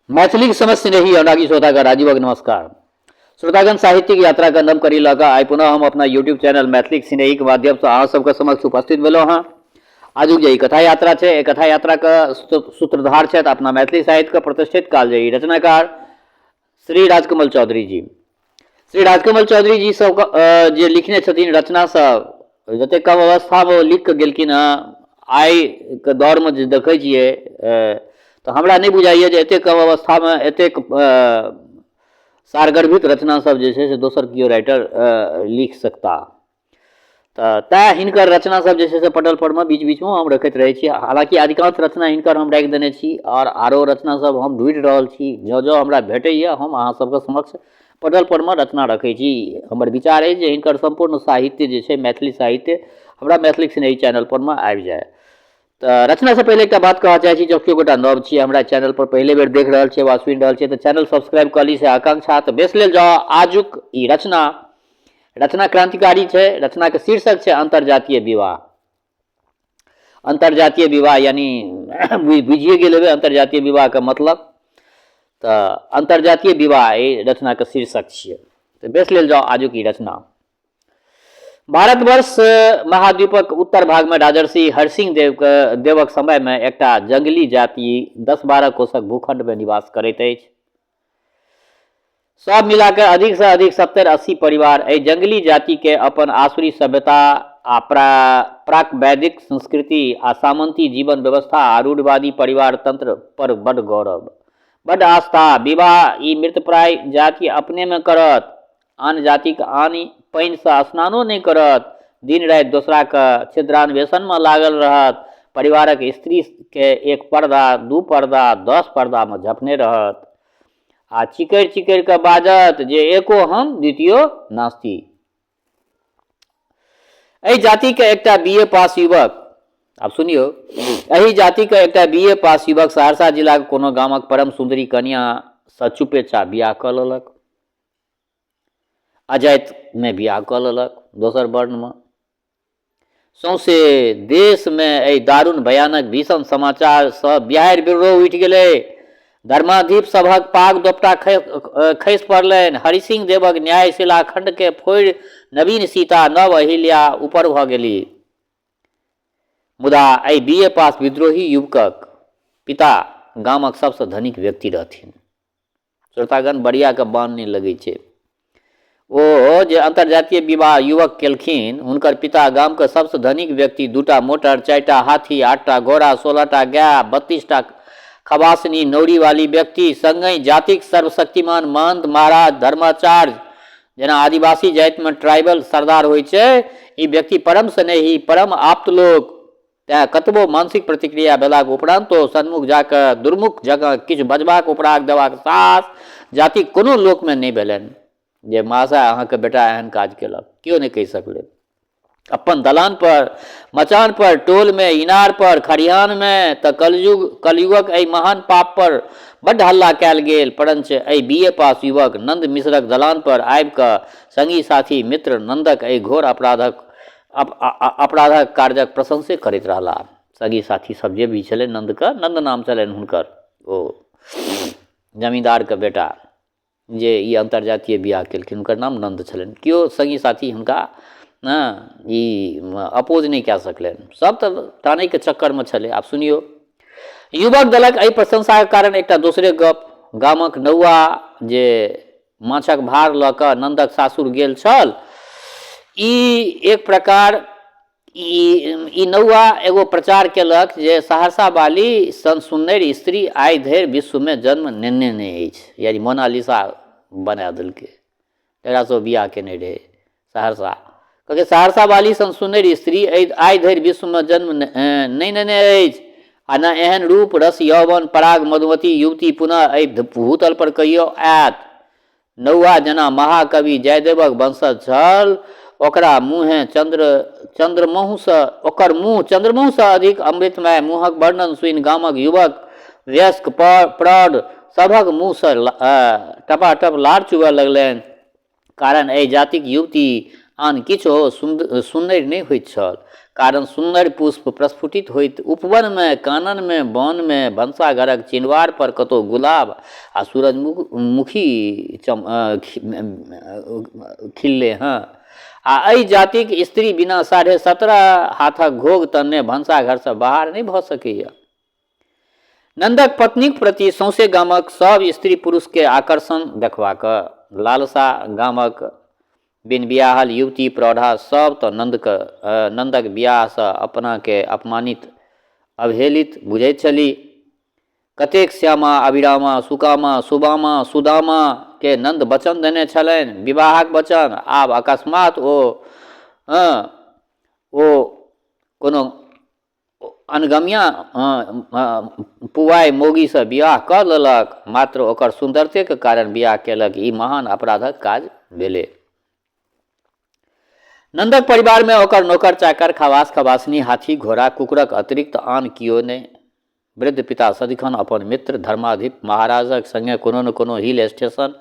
मैथिलीक समस्त स्नेही अनुरागी श्रोतागण राजीवक नमस्कार। श्रोतागण, साहित्यिक यात्राक नव कड़ी लऽ कऽ आइ पुनः हम अपना यूट्यूब चैनल मैथिलीक स्नेहीक माध्यमसँ अहाँ सबके समक्ष उपस्थित भेलहुँ हँ। आजुक जे ई कथा यात्रा छै, एहि कथा यात्राक सूत्रधार छथि अपना मैथिली साहित्यके प्रतिष्ठित कालजयी रचनाकार श्री राजकमल चौधरी जी। श्री राजकमल चौधरी जी सब जे लिखने छथिन रचना सब, जतेक कम अवस्थामे ओ लिख कऽ गेलखिन हँ, आइके दौरमे जे देखै छियै तऽ हमरा नहि बुझाइए जे एतेक कम अवस्थामे एतेक सारगर्भित रचना सब जे छै से दोसर केओ राइटर लिख सकता। तऽ तैँ हिनकर रचना सब जे छै से पटल परमे बीच बीचमे हम रखैत रहै छी। हालाँकि अधिकांश रचना हिनकर हम राखि देने छी आओर आरो रचना सब हम ढूँढि रहल छी। जँ जँ हमरा भेटैए हम अहाँ सबके समक्ष पटल परमे रचना रखै छी। हमर विचार अछि जे हिनकर सम्पूर्ण साहित्य जे छै मैथिली साहित्य हमरा मैथिलीक स्नेही चैनल परमे आबि जाय। तऽ रचनासँ पहिले एकटा बात कहऽ चाहै छी, जँ केओ गोटा नव छियै, हमरा चैनल पर पहिले बेर देख रहल छियै वा सुनि रहल छियै, तऽ चैनल सब्सक्राइब कऽ ली से आकांक्षा। तऽ बेस लेल जाउ आजुक ई रचना। रचना क्रांतिकारी छै। रचनाके शीर्षक छै अन्तर्जातीय विवाह। अन्तर्जातीय विवाह यानी बुझिए गेल हेबै अन्तर्जातीय विवाहके मतलब। तऽ अन्तर्जातीय विवाह एहि रचनाके शीर्षक छियै। तऽ बेस लेल जाउ आजुक ई रचना। भारतवर्ष महाद्वीपक उत्तर भागमे राजर्षि हरसिंह देवके देवक समयमे एकटा जंगली जाति 10-12 कोसक भूखंडमे निवास करैत अछि। सब मिला कऽ अधिकसँ अधिक 70-80 परिवार एहि जंगली जातिके अपन आसुरी सभ्यता आ प्राक वैदिक संस्कृति आ सामंती जीवन व्यवस्था आ रूढ़िवादी परिवार तंत्र पर बड्ड गौरव, बड्ड आस्था। विवाह ई मृतप्राय जाति अपनेमे करत, आन जातिक आनि पानिसँ स्नानो नहि करत, दिन राति दोसराक छिद्रान्वेषणमे लागल रहत, परिवारक स्त्रीके एक पर्दा, दू पर्दा, 10 पर्दामे झपने रहत आ चिकरि चिकरि कऽ बाजत जे एको हम द्वितीयो नास्ति। एहि जातिके एकटा बी ए पास युवक, आब सुनियौ, एहि जातिके एकटा बी ए पास युवक सहरसा जिलाक कोनो गामक परम सुन्दरी कनियाँसँ चुपेचाप बियाह कऽ लेलक। अजातिमे बियाह कऽ लेलक, दोसर वर्णमे। सौंसे देशमे एहि दारुण भयानक भीषण समाचारसँ बिहाड़ि बिर्रो उठि गेलै। धर्माधीप सभक पाग दोपटा खसि पड़लनि। हरिसिंह देवक न्याय शिलाखण्डकेँ फोड़ि नवीन सीता, नव अहिल्या ऊपर भऽ गेली। मुदा एहि बी ए पास विद्रोही युवकक पिता गामक सभसँ धनिक व्यक्ति रहथिन। श्रोतागण, बरियाके बान नहि लगै छै। ओ जे अन्तर्जातीय विवाह युवक केलखिन, हुनकर पिता गामके सबसँ धनिक व्यक्ति, 2टा मोटर, 4टा हाथी, 8टा घोड़ा, 16टा गाय, 32टा खबासनी, नौरीवाली व्यक्ति, संगहि जातिक सर्वशक्तिमान महंत महाराज धर्माचार्य, जेना आदिवासी जातिमे ट्राइबल सरदार होइ छै, ई व्यक्ति परम स्नेही, परम आप्त लोक। तेँ कतबो मानसिक प्रतिक्रिया भेलाक उपरान्तो सन्मुख जा कऽ दुर्मुख जकाँ किछु बजबाक उपराग देबाक साहस जातिक कोनो लोकमे नहि भेलनि जे महाशय अहाँके बेटा एहन काज केलक। केओ नहि कहि सकलै। अपन दलानपर, मचानपर, टोलमे, इनारपर, खरिहानमे तऽ कलयुगक एहि महान पापपर बड्ड हल्ला कयल गेल, परञ्च एहि बी ए पास युवक नन्द मिश्रक दलानपर आबि कऽ संगी साथी मित्र नन्दक एहि घोर अपराधक अपराधक कार्यक प्रशंसे करैत रहलाह। सगी साथी सब जे भी छलै नन्दके, नन्द नाम छलनि हुनकर, ओ जमींदारके बेटा जे ई अन्तर्जातीय बियाह केलखिन, हुनकर नाम नन्द छलनि। केओ सगी साथी हुनका ने ई अपोज नहि कए सकलनि, सब तऽ टानैके चक्करमे छलै। आब सुनियौ, युवक दलक एहि प्रशंसाके कारण एकटा दोसरे गप, गामक नौआ जे माछक भार लऽ कऽ नन्दक सासुर गेल छल, ई एक प्रकार ई नौआ एगो प्रचार केलक जे सहरसा वाली सन सुन्नरि स्त्री आइ धरि विश्वमे जन्म नेने नहि अछि, यानी मोनालिसा बना देलकै, जकरासँ ओ बियाह केने रहै सहरसा। कहलकै सहरसा वाली सन सुन्नरि स्त्री आइ धरि विश्वमे जन्म नहि नेने अछि आ ने एहन रूप रस यौवन पराग मधुमती युवती पुनः एहि भूतल पर कहियो आयत। नौआ जेना महाकवि जयदेवक वंशज छल, ओकरा मुँहे चन्द्र चन्द्रमहुसँ ओकर मुँह चन्द्रमहुसँ अधिक अमृतमय मुँहक वर्णन सुनि गामक युवक वयस्क प्रौढ़ सभक मुँहसँ टपाटप लार चुबय लगलनि। कारण एहि जातिक युवती आन किछु हो, सुन्नरि नहि होइत छल। कारण सुन्नर पुष्प प्रस्फुटित होइत उपवनमे, काननमे, वनमे, भनसाघरक चिनवार पर कतहु गुलाब आ सूरजमुखी चम खिललै हँ। आ एहि जातिक स्त्री बिना 17.5 हाथक घोघ तनने भनसाघरसँ बाहर नहि भऽ सकैए। नन्दक पत्नीक प्रति सौंसे गामक सभ स्त्री पुरुषके आकर्षण देखबाक लालसा। गामक बिन बियाहल युवती प्रौढ़ा सभ तऽ नन्दके नन्दक बियाहसँ अपनाके अपमानित अवहेलित बुझैत छली। कतेक श्यामा, अभिरामा, सुकामा, सुबामा, सुदामाके नन्द वचन देने छलनि, विवाहक वचन। आब अकस्मात ओ ओ कोनो अनगमिया पुआइ मौगीसँ बिआह कऽ लेलक, मात्र ओकर सुन्दरतेके कारण बिआह केलक, ई महान अपराधक काज भेलै। नन्दक परिवारमे ओकर नोकर चाकर, खवास खवासनी, हाथी घोड़ा, कुकुरक अतिरिक्त आन कियो नहि। वृद्ध पिता सदिखन अपन मित्र धर्माधिप महाराजक सङ्गे कोनो ने कोनो हिल स्टेशन,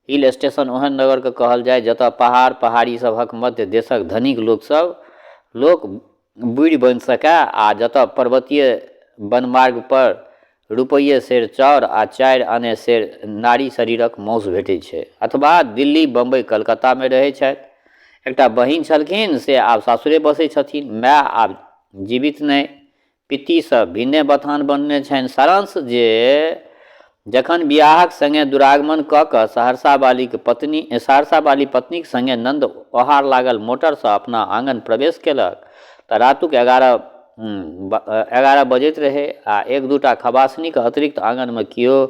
हिल स्टेशन ओहन नगरके कहल जाय जतऽ पहाड़ पहाड़ी सभक मध्य देशक धनिक लोकसभ लोक बुड़ि बनि सकए आ जतऽ पर्वतीय वनमार्गपर रुपैये सेर चाउर आ 4 आने सेर नारी शरीरक माउस भेटै छै, अथवा दिल्ली, बम्बइ, कलकत्तामे रहै छथि। एकटा बहिन छलखिन से आब सासुरे बसै छथिन। माय आब जीवित नहि, पित्तीसँ भिन्ने बथान बनने छनि। सारांश जे जखन बिआहक सङ्गे दुरागमन कऽ कऽ सहरसावालीक पत्नी सहरसावाली पत्नीक सङ्गे नन्द ओहार लागल मोटरसँ अपना आङन प्रवेश केलक तऽ रातुक 11 बजैत रहै आ एक दूटा खबासनीक अतिरिक्त आङनमे केओ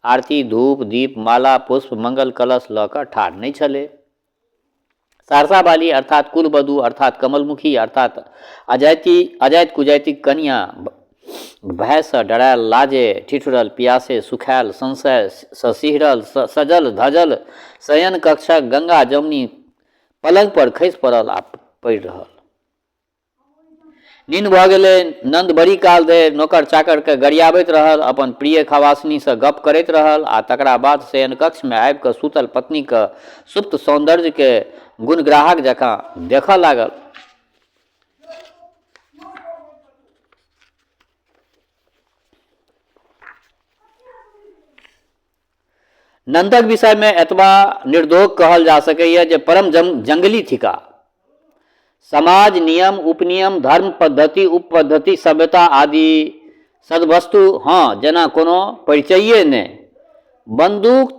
आरती, धूप, दीप, माला, पुष्प, मंगल कलश लऽ कऽ ठाढ़ नहि छलै। सहरसा वाली अर्थात कुलवधू अर्थात कमलमुखी अर्थात अजाति अजाति कुजातिक कनियाँ भयसँ डरायल, लाजे ठिठुरल, पियासे सुखायल, संशयसँ सिहरल, सजल धजल शयन कक्षक गंगा जमुनी पलंग पर खसि पड़ल आ पड़ि रहल। निन्न भऽ गेलै। नन्द बड़ी काल धरि नोकर चाकरके गरियाबैत रहल, अपन प्रिय खवासनीसँ गप्प करैत रहल आ तकरा बाद शयन कक्षमे आबि कऽ सूतल पत्नीक सुप्त सौन्दर्यके गुणग्राहक जकाँ देखऽ लागल। नन्दक विषयमे एतबा निर्दोष कहल जा सकैए जे परम जंगली थिका। समाज, नियम, उपनियम, धर्म पद्धति, उपपद्धति, सभ्यता आदि सद्वस्तु हँ जेना कोनो परिचये नहि। बन्दूक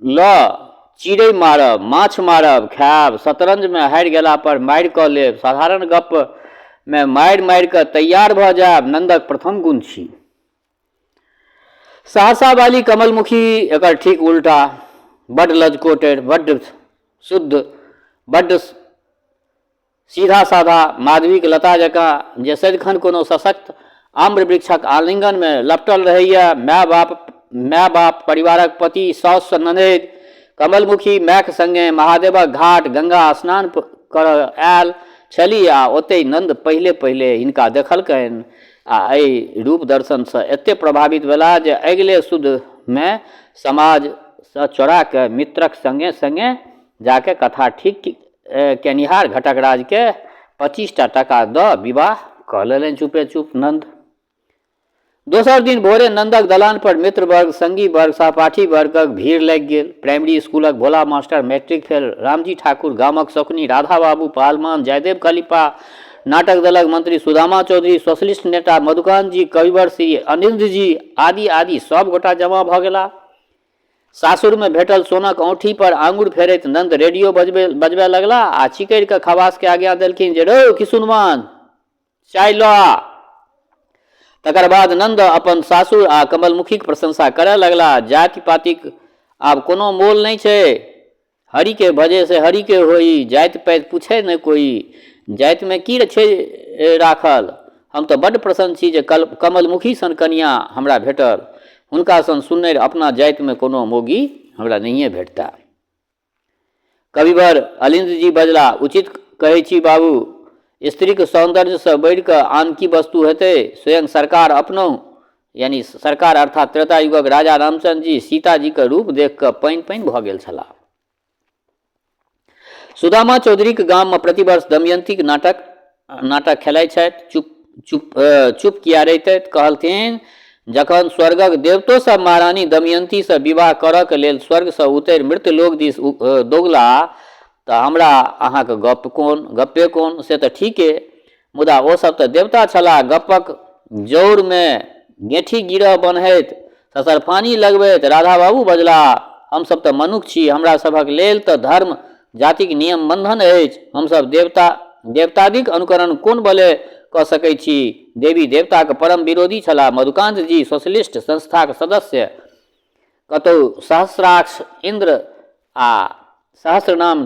लऽ चिड़ै मारब, माछ मारब, खायब, शतरंजमे हारि गेला पर मारि कऽ लेब, साधारण गप्पमे मारि मारि कऽ तैयार भऽ जायब नन्दक प्रथम गुण छी। सहरसा वाली कमलमुखी एकर ठीक उल्टा, बड्ड लजकोटर, बड्ड शुद्ध, बड्ड सीधा साधा, माधवीक लता जकाँ जे सदिखन कोनो सशक्त आम्र वृक्षक आलिंगनमे लपटल रहैए। माय बाप परिवारक पति, साउस ननैद, कमलमुखी मायक संगे महादेवक घाट गंगा स्नान करऽ आयल छली आ ओतहि नन्द पहिले पहिले हिनका देखलकनि आ एहि रूप दर्शनसँ एतेक प्रभावित भेलाह जे अगिले शुद्धमे समाजसँ चोरा कऽ मित्रक सङ्गे सङ्गे जाके कथा ठीक केनिहार घटक राजके 25टा टाका दऽ विवाह कऽ लेलनि चुपे चुप नन्द। दोसर दिन भोरे नन्दक दलान पर मित्रवर्ग, संगी वर्ग, सहपाठी वर्गक भीड़ लागि गेल। प्राइमरी स्कूलक Bhola master, matric fail Ramji Thakur, गामक शकुनी राधा बाबू, पहलमान जयदेव खलीफा, नाटक दलक मंत्री सुदामा चौधरी, सोशलिस्ट नेता मधुकांत जी, कविवर श्री अनिरुद्ध जी आदि आदि सब गोटा जमा भऽ गेला। सासुरमे भेटल सोनक औंठी पर आंगुर फेरैत नन्द रेडियो बजबे बजबए लगला आ चिकरि कऽ खवासके आज्ञा देलखिन जे रौ किशुनमान, चाय लऽ आ। तकर बाद नन्द अपन सासुर आ कमलमुखीक प्रशंसा करय लगला। जाति पातिक आब कोनो मोल नहि छै। हरिके भजे से हरिके होई, जाति पाति पूछे नहि कोई। जातिमे की छै राखल। हम तऽ बड्ड प्रसन्न छी जे कमलमुखी सन कनियाँ हमरा भेटल। हुनका सन सुन्नरि अपना जातिमे कोनो मौगी हमरा नहिए भेटता। कविवर अलिंद जी बजला, उचित कहै छी बाबू, स्त्रीक सौन्दर्यसँ बढ़ि कऽ आन की वस्तु हेतै? स्वयं सरकार अपनहुँ, यानी सरकार अर्थात त्रेता युगक राजा रामचन्द्र जी सीता जीक रूप देख कऽ पानि पानि भऽ गेल छलाह। सुदामा चौधरीक गाममे प्रतिवर्ष दमयंतीक नाटक नाटक खेलाइ छथि चुप चुप चुप किया रहितथि कहलथिन जखन स्वर्गक देवतो सब महारानी दमयन्तीसँ विवाह करऽके लेल स्वर्गसँ उतरि मृत लोक दिस दौगला तऽ हमरा अहाँके गप कोन गप्पे कोन से तऽ ठीके मुदा ओसभ तऽ देवता छलाह गप्पक जौरमे गेंठी गिरह बन्हैत ससरफानी लगबैत राधा बाबू बजलाह हमसभ तऽ मनुख छी हमरा सभक लेल तऽ धर्म जातिक नियम बन्धन अछि हमसभ देवता देवतादिक अनुकरण कोन बले कऽ सकै छी देवी देवताक परम विरोधी छलाह मधुकान्त जी सोशलिस्ट संस्थाक सदस्य कतहु सहस्राक्ष इन्द्र आ सहस्रनाम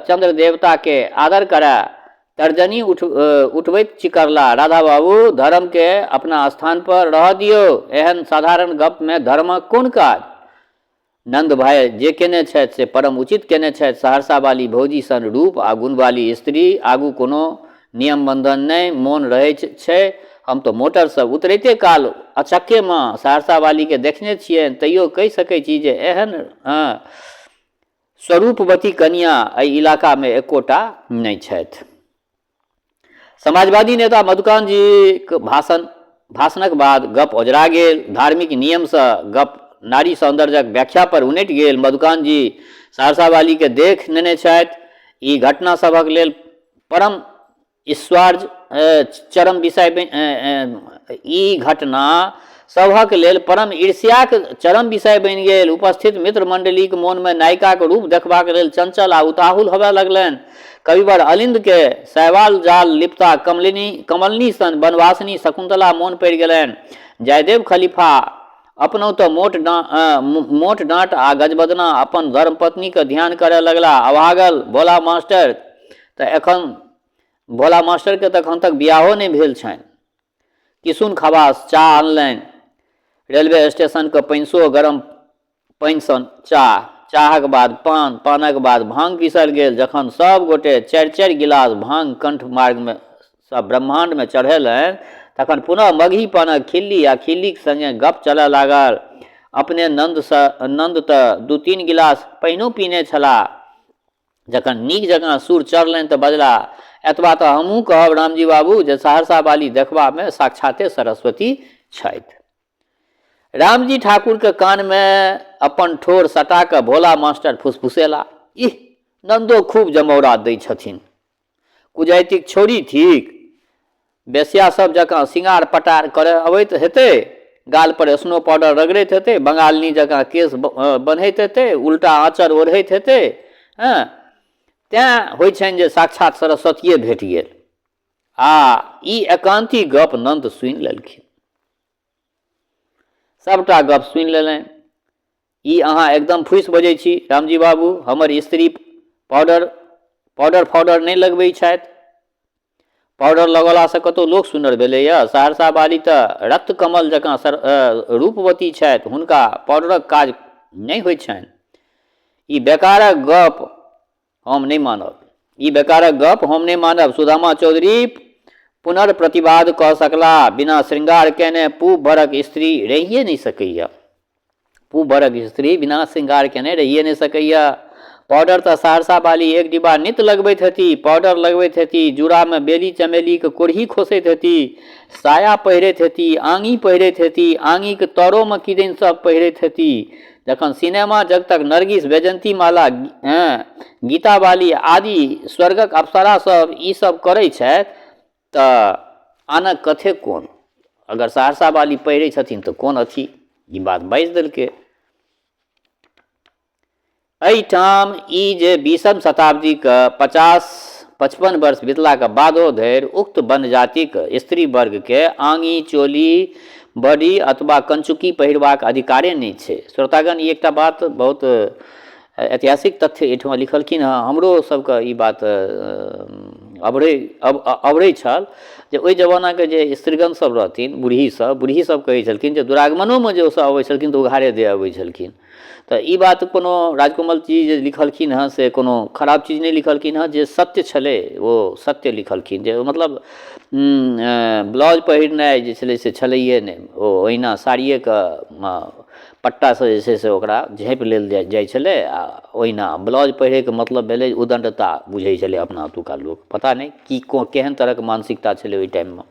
चन्द्र देवताके आदर करए तर्जनी उठ उठबैत चिकरला राधा बाबू धर्मके अपना स्थानपर रहऽ दियौ एहन साधारण गपमे धर्मक कोन काज नन्द भाय जे केने छथि से परम उचित केने छथि सहरसा वाली भौजी सन रूप आ गुणवाली स्त्री आगू कोनो नियम बन्धन नहि मोन रहै छै हम तऽ मोटरसँ उतरिते काल अचक्केमे सहरसा वालीके देखने छियनि तैयो कहि सकै छी जे एहन हँ स्वरूपवती कनियाँ एहि इलाकामे एकोटा नहि छथि समाजवादी नेता मधुकान्त जीक भाषण भाषणक बाद गप ओझरा गेल धार्मिक नियमसँ गप नारी सौन्दर्यक व्याख्या पर उनटि गेल मधुकान्त जी सहरसा वालीके देख नेने छथि ई घटना सभक लेल परम ईश्वर चरम विषय ई घटना सभक लेल परम ईर्ष्याक चरम विषय बनि गेल उपस्थित मित्र मण्डलीक मोनमे नायिकाक रूप देखबाक लेल चंचल आ उताहुल होबय लगलनि कविवर अलिन्दके शैवाल जाल लिप्ता कमलिनी कमलनी सन वनवासिनी शकुन्तला मोन पड़ि गेलनि जयदेव खलीफा अपनहुँ तऽ मोट डाँ मोट डाँट आ गजबदना अपन धर्मपत्नीके ध्यान करय लगला अभागल भोला मास्टर तऽ एखन भोला मास्टरके तऽ एखन तक बियाहो नहि भेल छनि किशुन खवास चाह अनलनि रेलवे स्टेशनके पैनसो गरम पानि सन चाह चाहक बाद पान पानक बाद भांग पीसल गेल जखन सब गोटे चारि चारि गिलास भांग कंठ मार्गमे सँ ब्रह्माण्डमे चढ़ेलनि तखन पुनः मगही पानक खिल्ली आ खिल्लीक संगे गप चलय लागल अपने नन्दसँ नन्द तऽ 2-3 गिलास पहिनहु पीने छलाह जखन नीक जकाँ सुर चढ़लनि तऽ बजलाह एतबा तऽ हमहूँ कहब रामजी बाबू जे सहरसा वाली देखबामे साक्षाते सरस्वती छथि रामजी ठाकुरके कानमे अपन ठोर सटा कऽ भोला मास्टर फुसफुसेला इह नन्दो खूब जमौरा दै छथिन कुजैतिक छौड़ी थिक बेस्या सब जकाँ सिंगार पटार करय अबैत हेतै गालपर स्नो पाउडर रगड़ैत हेतै बंगालनी जकाँ केश बन्हैत हेतै उल्टा आँचर ओढ़ैत हेतै हँ तैँ होइ छनि जे साक्षात सरस्वतिए भेट गेल आ ई एकान्ती गप नन्द सुनि लेलखिन सभटा गप सुनि लेलनि ई अहाँ एकदम फूसि बजै छी रामजी बाबू हमर स्त्री पाउडर पाउडर फाउडर नहि लगबै छथि पाउडर लगौलासँ कतहु लोक सुन्नर भेलैए सहरसा बाली तऽ रक्त कमल जकाँ सर रूपवती छथि हुनका पाउडरक काज नहि होइ छनि ई बेकारक गप हम नहि मानब ई बेकारक गप हम नहि मानब सुदामा चौधरी पुनर्प्रतिवाद कऽ सकला बिना श्रृंगार केने पूब भरक स्त्री रहिए नहि सकैए पूब भरक स्त्री बिना श्रृंगार केने रहिए नहि सकैए पाउडर तऽ सहरसा वाली एक डिब्बा नित लगबैत हेती पाउडर लगबैत हेती जूड़ामे बेली चमेलीके कोरही खोसैत हेती साया पहिरैत हेती आङी पहिरैत हेती आङीके तरोमे किदन सब पहिरैत हेती जखन सिनेमा जगतक नरगिस वैजयन्ती माला गीता बाली आदि स्वर्गक अप्सरा सब ई सब करै छथि तऽ आनक कथे कोन अगर सहरसा बाली पहिरै छथिन तऽ कोन अथी ई बात बाजि देलकै एहिठाम ई जे 20म शताब्दीके 50-55 वर्ष बितलाके बादो धरि उक्त वनजातिक स्त्री वर्गके आङी चोली बड़ी अथवा कंचुकी पहिरबाक अधिकारे नहि छै श्रोतागण ई एकटा बात बहुत ऐतिहासिक तथ्य एहिठमा लिखलखिन हँ हमरो सबके ई बात अभरै अभरै छल जे ओहि जमानाके जे स्त्रीगण सब रहथिन बूढ़ी सब बूढ़ी सब कहै छलखिन जे दुरागमनोमे जे ओसब अबै छलखिन तऽ उघारे देह अबै छलखिन तऽ ई बात कोनो राजकमल जी जे लिखलखिन हँ से कोनो खराब चीज नहि लिखलखिन हँ जे सत्य छलै ओ सत्य लिखलखिन जे मतलब ब्लाउज पहिरनाइ जे छलै से छलैए नहि ओ ओहिना साड़िएके पट्टासँ जे छै से ओकरा झाँपि लेल जाइ जाइ छलै आओर ओहिना ब्लाउज पहिरैके मतलब भेलै उदण्डता बुझै छलै अपना ओतुका लोक। पता नहि की केहन तरहके मानसिकता छलै ओहि टाइममे।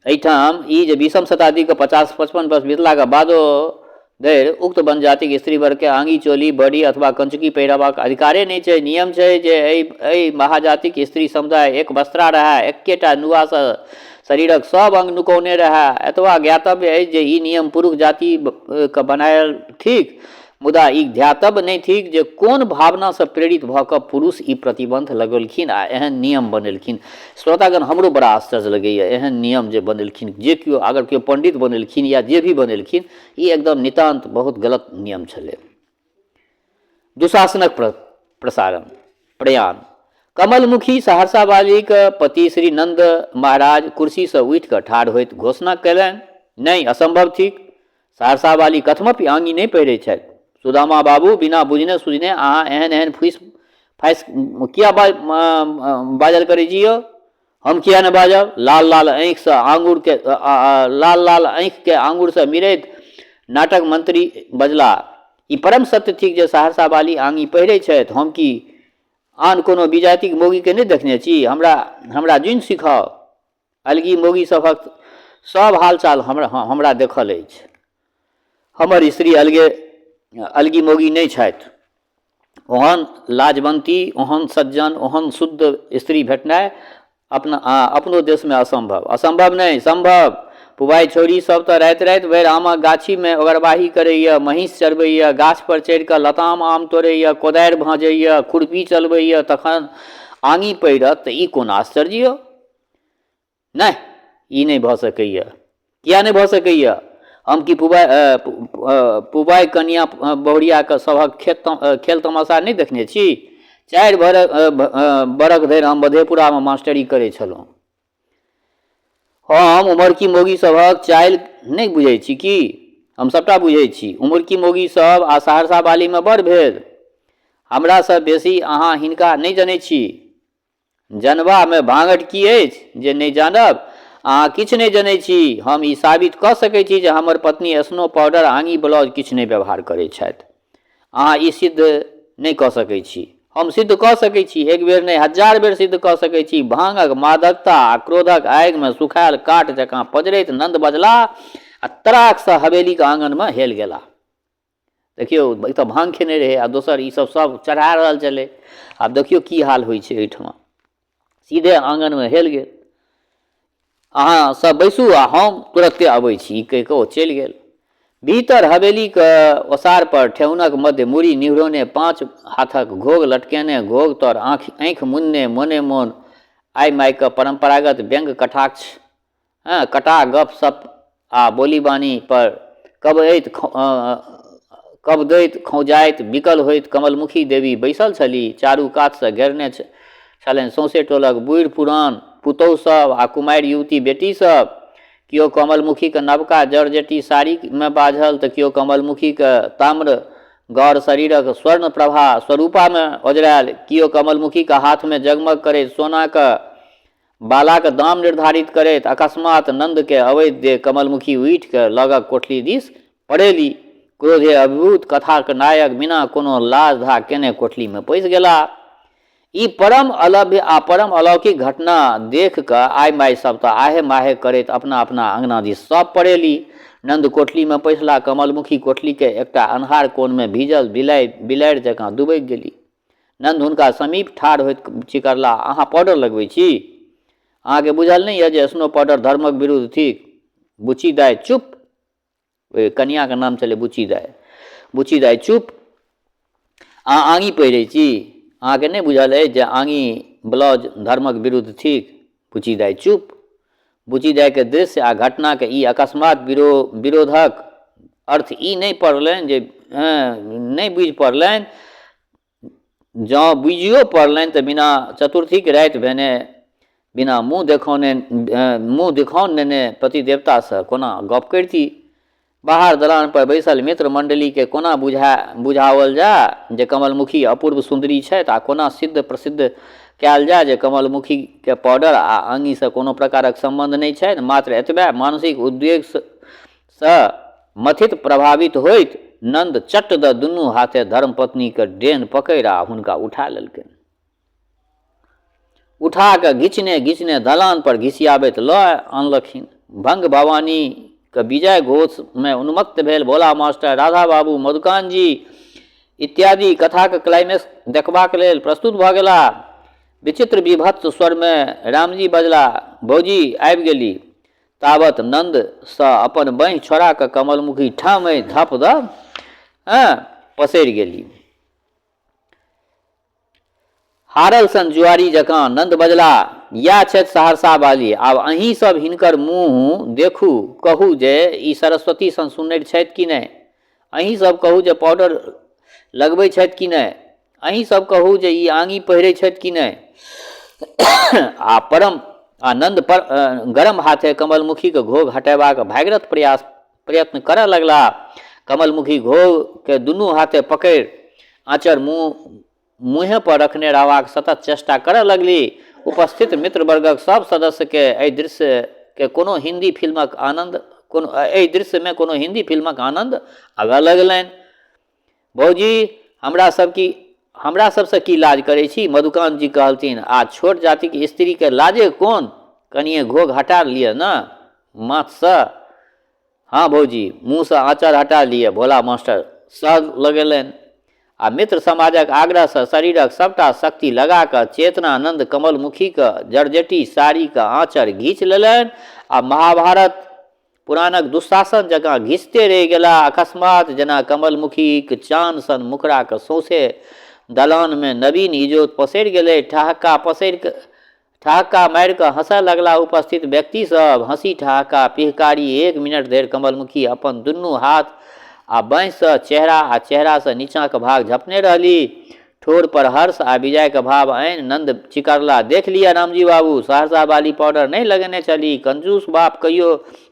एहिठाम ई जे बीसम शताब्दीके 50-55 वर्ष बितलाके बादो धरि उक्त जनजातिक स्त्रीवर्गके आँगी, चोली, बड़ी अथवा कंचुकी पहिरबाक अधिकारे नहि छै। नियम छै जे एहि एहि महाजातिक स्त्री समुदाय एक वस्त्रा रहए, एक्केटा नुआसँ शरीरक सब अङ्ग नुकौने रहए। एतबा ज्ञातव्य अछि जे ई नियम पुरुष जातिके बनायल थिक, मुदा ई ध्यातव्य नहि थिक जे कोन भावनासँ प्रेरित भऽ कऽ पुरुष ई प्रतिबन्ध लगौलखिन आ एहन नियम बनेलखिन। श्रोतागण, हमरो बड़ा आश्चर्य लगैए एहन नियम जे बनेलखिन, जे केओ अगर केओ पण्डित बनेलखिन या जे भी बनेलखिन, ई एकदम नितान्त बहुत गलत नियम छलै। दुशासनक प्रसारण प्रयाण। कमलमुखी सहरसा वालीक पति श्री नन्द महाराज कुर्सीसँ उठि कऽ ठाढ़ होइत घोषणा कयलनि, नहि, असम्भव थिक। सहरसा वाली कथमपि आँगी नहि पहिरै छथि। सुदामा बाबू, बिना बुझने सुझने अहाँ एहन एहन फूसि फासि किया बाजल करै छी यौ? हम किया नहि बाजब? लाल लाल आँखिसँ आँगुरके लाल लाल आँखिके आँगुरसँ मिरैत नाटक मंत्री बजलाह, ई परम सत्य थिक जे सहरसा वाली आँगी पहिरै छथि। हम की आन कोनो विजातिक मौगीके नहि देखने छी? हमरा हमरा जुनि सिखाउ। अलगी मौगी सभक सब हालचाल हमरा हमरा देखल अछि। हमर स्त्री अलगे अलगी मौगी नहि छथि। ओहन लाजवन्ती, ओहन सज्जन, ओहन शुद्ध स्त्री भेटनाइ अपना अपनो देशमे असम्भव। असम्भव नहि, सम्भव। पुबाइ छौड़ी सब तऽ राति राति भरि आमक गाछीमे ओगरबाही करैए, महीँस चरबैए, गाछपर चढ़िकऽ लताम आम तोड़ैए, कोदारि भाँजैए, खुरपी चलबैए, तखन आँगी पहिरत तऽ ई कोन आश्चर्य यौ? नहि, ई नहि भऽ सकैए। किए नहि भऽ सकैए? हम की पुबाइ पुबाइ कनिआँ बहुरियाके सभक खेत खेल तमाशा नहि देखने छी? 4 बरख धरि हम मधेपुरामे मास्टरी करै छलहुँ। हम उमरकी मौगी सभक चालि नहि बुझै छी की? हम सभटा बुझै छी। उमरकी मौगी सभ आ सहरसा बालीमे बड़ भेद। हमरासँ बेसी अहाँ हिनका नहि जनै छी। जनबामे भाँगठ की अछि जे नहि जानब? अहाँ किछु नहि जनै छी। हम ई साबित कऽ सकै छी जे हमर पत्नी स्नो पाउडर, आँगी, ब्लाउज किछु नहि व्यवहार करै छथि। अहाँ ई सिद्ध नहि कऽ सकै छी। हम सिद्ध कऽ सकै छी। एक बेर नहि, हजार बेर सिद्ध कऽ सकै छी। भाँगक मादकता आ क्रोधक आगिमे सुखायल काठ जकाँ पजरैत नन्द बजलाह आ तड़ाकसँ हवेलीक आँगनमे हेल गेलाह। देखियौ, एक तऽ भाँग खेने रहै आ दोसर ई सब सब चढ़ा रहल छलै। आब देखियौ की हाल होइ छै एहिठमा। सीधे आँगनमे हेल गेल। अहाँ सब बैसू आ हम तुरत्ते अबै छी, ई कहि कऽ ओ चलि गेल। भीतर हवेलीक ओसारपर ठेहुनक मध्य मूड़ी निहुरौने 5 हाथक घोघ लटकेने, घोघ तर आँखि आँखि मुनने मोने मोन आइ माइके परम्परागत व्यंग्य कटाक्ष हँ कटा गप सप आ बोली बानी पर कबैत कबदैत खौंझाइत विकल होइत कमलमुखी देवी बैसल छलीह। चारू कातसँ घेरने छलनि सौंसे टोलक बूढ़ि पुरान पुतहु सब आ कुमारि युवती बेटी सब। केओ कमलमुखीक नवका जरजेटी साड़ीमे बाझल तऽ केओ कमलमुखीक ताम्र गौर शरीरक स्वर्ण प्रभा स्वरूपामे ओझरायल। केओ कमलमुखीक हाथमे जगमग करैत सोनाक बालाक दाम निर्धारित करैत। अकस्मात नन्दकेँ अबैत देख कमलमुखी उठि कऽ लगक कोठली दिस पड़ेली। क्रोधे अभिभूत कथाक नायक बिना कोनो लाज धाक केने कोठलीमे पैसि गेलाह। ई परम अलभ्य आ परम अलौकिक घटना देख कऽ आइ-माइ सभ तऽ आहे-माहे करैत अपना-अपना अङना दिस सभ पड़ेली। नन्द कोठलीमे पैसला। कमलमुखी कोठलीक एकटा अन्हार कोनमे भीजल बिलाड़ि जकाँ दुबकि गेली। नन्द हुनका समीप ठाढ़ होइत चिकरलाह, अहाँ पाउडर लगबै छी? अहाँके बुझल नहि यऽ जे स्नो पाउडर धर्मक विरुद्ध थिक? बुच्ची दाइ चुप! ओहि कनियाँके नाम छलै बुच्ची दाइ। बुच्ची दाइ चुप! अहाँ आँगी पहिरै छी? अहाँके नहि बुझल अछि जे आँगी ब्लाउज धर्मक विरुद्ध थिक? बुच्ची दाइ चुप! बुच्ची दाइके दृश्य आ घटनाके ई अकस्मात विरोधक अर्थ ई नहि पड़लनि जे नहि बुझि पड़लनि। जँ बुझियो पड़लनि तऽ बिना चतुर्थीके राति भेने बिना मुँह देखौने मुँह दिखौन नेने पतिदेवतासँ कोना गप करिती। बाहर दलानपर बैसल मित्र मण्डलीकेँ कोना बुझाओल जाए जे कमलमुखी अपूर्व सुन्दरी छथि आ कोना सिद्ध प्रसिद्ध कयल जाय जे कमलमुखीके पाउडर आ आङीसँ कोनो प्रकारक सम्बन्ध नहि छनि, मात्र एतबे मानसिक उद्वेगसँ मथित प्रभावित होइत नन्द चट्ट दऽ दुनू हाथे धर्मपत्नीक डेन पकड़ि आ हुनका उठा लेलकनि। उठा कऽ घिचने घिचने दलान पर घिसियाबैत लऽ अनलखिन। भंग भवानीक विजय घोषमे उन्मत्त भेल भोला मास्टर, राधा बाबू, मधुकान्त जी इत्यादि कथाक क्लाइमेक्स देखबाक लेल प्रस्तुत भऽ गेलाह। विचित्र विभत्स स्वरमे रामजी बजलाह, भौजी आबि गेली। तावत नन्दसँ अपन बाँहि छोड़ा कऽ कमलमुखी ठामहि धप दऽ पसरि गेली। हारल सन जुआरी जकाँ नन्द बजलाह, यैह छथि सहरसा बाली। आब अहीं सभ हिनकर मुँह देखू, कहू जे ई सरस्वती सन सुन्नरि छथि कि नहि? अहीं सभ कहू जे पाउडर लगबै छथि कि नहि? अहीं सभ कहू जे ई आङी पहिरै छथि कि नहि? आ परम आ नन्द पर गरम हाथे कमलमुखीक घोघ हटयबाक भागीरथ प्रयास प्रयत्न करऽ लगलाह। कमलमुखी घोघकेँ दुनू हाथे पकड़ि आँचर मुँह मुँहे पर रखने रहबाक सतत चेष्टा करऽ लगली। उपस्थित मित्रवर्गक सभ सदस्यकेँ एहि दृश्यकेँ कोनो हिन्दी फिल्मक आनन्द कोनो एहि दृश्यमे कोनो हिन्दी फिल्मक आनन्द आबऽ लगलनि। भौजी, हमरा सब की हमरा सबसँ की लाज करै छी? मधुकान्त जी कहलथिन, आ छोट जातिक स्त्रीकेँ लाजे कोन? कनिए घोघ हटा लिअ ने माथसँ। हँ भौजी, मुँहसँ आँचर हटा लिअ, भोला मास्टर सह लगेलनि। आ मित्र समाजक आग्रहसँ शरीरक सभटा शक्ति लगा कऽ चेतनानन्द कमलमुखीक जर्जेटी साड़ीक आँचर घीचि लेलनि आ महाभारत पुराणक दुःशासन जकाँ घिचिते रहि गेलाह। अकस्मात जेना कमलमुखीक चान सन मुखड़ाक सौंसे दलानमे नवीन इजोत पसरि गेलै। ठहक्का पसरि कऽ ठहक्का मारि कऽ हँसय लगलाह उपस्थित व्यक्ति सभ। हँसी, ठहक्का, पिहकारी। एक मिनट धरि कमलमुखी अपन दुनू हाथ आ बाँहिसँ चेहरा आ चेहरासँ नीचाँक भाग झपने रहली। ठोर पर हर्ष आ विजयक भाव आनि नन्द चिकरला, देख लिअ रामजी बाबू, सहरसा बाली पाउडर नहि लगेने छली। कंजूस बाप कहियो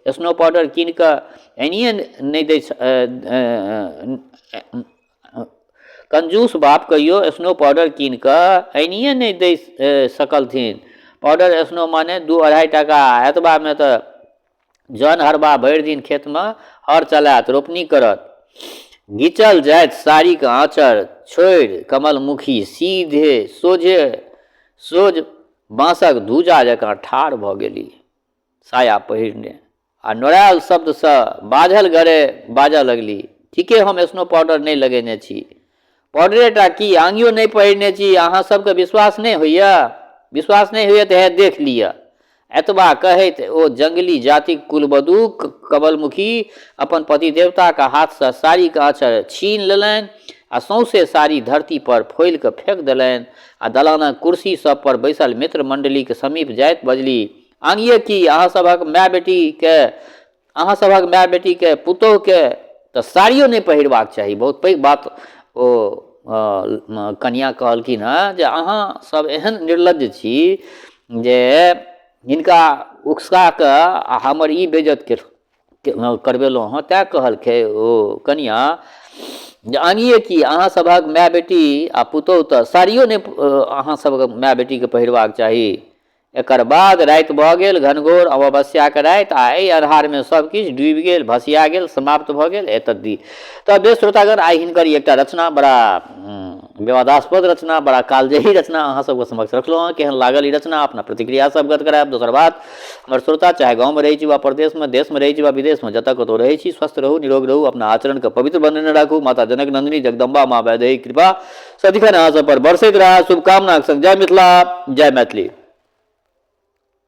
स्नो पाउडर कीनि कऽ आनिए नहि दै कंजूस बाप कहियो स्नो पाउडर कीनि कऽ आनिए नहि दै सकलथिन। पाउडर स्नो माने दू अढ़ाइ टाका आ एतबामे तऽ जन हरबा भरि दिन खेतमे हर चलाएत, रोपनी करत। घीचल जाइत साड़ीक आँचर छोड़ि कमलमुखी सीधे सोझे सोझ बाँसक धूजा जकाँ ठाढ़ भऽ गेली, साया पहिरने। आ नोरायल शब्दसँ बाझल गरे बाजऽ लगली, ठीके हम स्नो पाउडर नहि लगेने छी। पाउडरे टा की, आङियो नहि पहिरने छी। अहाँ सभकेँ विश्वास नहि होइए? विश्वास नहि होइए तऽ हे देख लिअ। एतबा कहैत ओ जंगली जातिक कुलवधू कमलमुखी अपन पतिदेवताक हाथसँ साड़ीक आँचर छीनि लेलनि आ सौंसे साड़ी धरती पर फोलि कऽ फेक देलनि आ दलानक कुर्सी सभ पर बैसल मित्र मण्डलीक समीप जाइत बजली, आङिये की, अहाँ सभक माय-बेटीकेँ अहाँ सभक माय बेटीके पुतोहुके तऽ साड़ियो नहि पहिरबाक चाही। बहुत पैघ बात ओ कनिआँ कहलखिन हँ जे अहाँ सब एहन निर्लज्ज छी जे हिनका उकसा कऽ आ हमर ई बेइज्जत करबेलहुँ हँ। तैँ कहलकै ओ कनिआँ जे आङिए की, अहाँ सभक माय बेटी आ पुतोहु तऽ साड़ियो नहि अहाँ सभक माय बेटीके पहिरबाक चाही। एकर बाद राति भऽ गेल, घनघोर अमावस्याक राति आ एहि अन्हारमे सब किछु डूबि गेल, भसिया गेल, समाप्त भऽ गेल। एतद्दी तऽ बेस श्रोतागण, आइ हिनकर ई एकटा रचना बड़ा विवादास्पद रचना, बड़ा कालजयी रचना अहाँ सबके समक्ष रखलहुँ हँ। केहन लागल ई रचना अपना प्रतिक्रिया से अवगत करायब। दोसर बात, हमर श्रोता चाहे गाँवमे रहै छी वा परदेशमे, देशमे रहै छी वा विदेशमे, जतऽ कतहु रहै छी, स्वस्थ रहू, निरोग रहू, अपना आचरणके पवित्र बनेने राखू। माता जनक नन्दिनी जगदम्बा माँ वैदेही कृपा सदिखन अहाँ सब पर बरसैत रहए। शुभकामनाक संग जय मिथिला, जय मैथिली।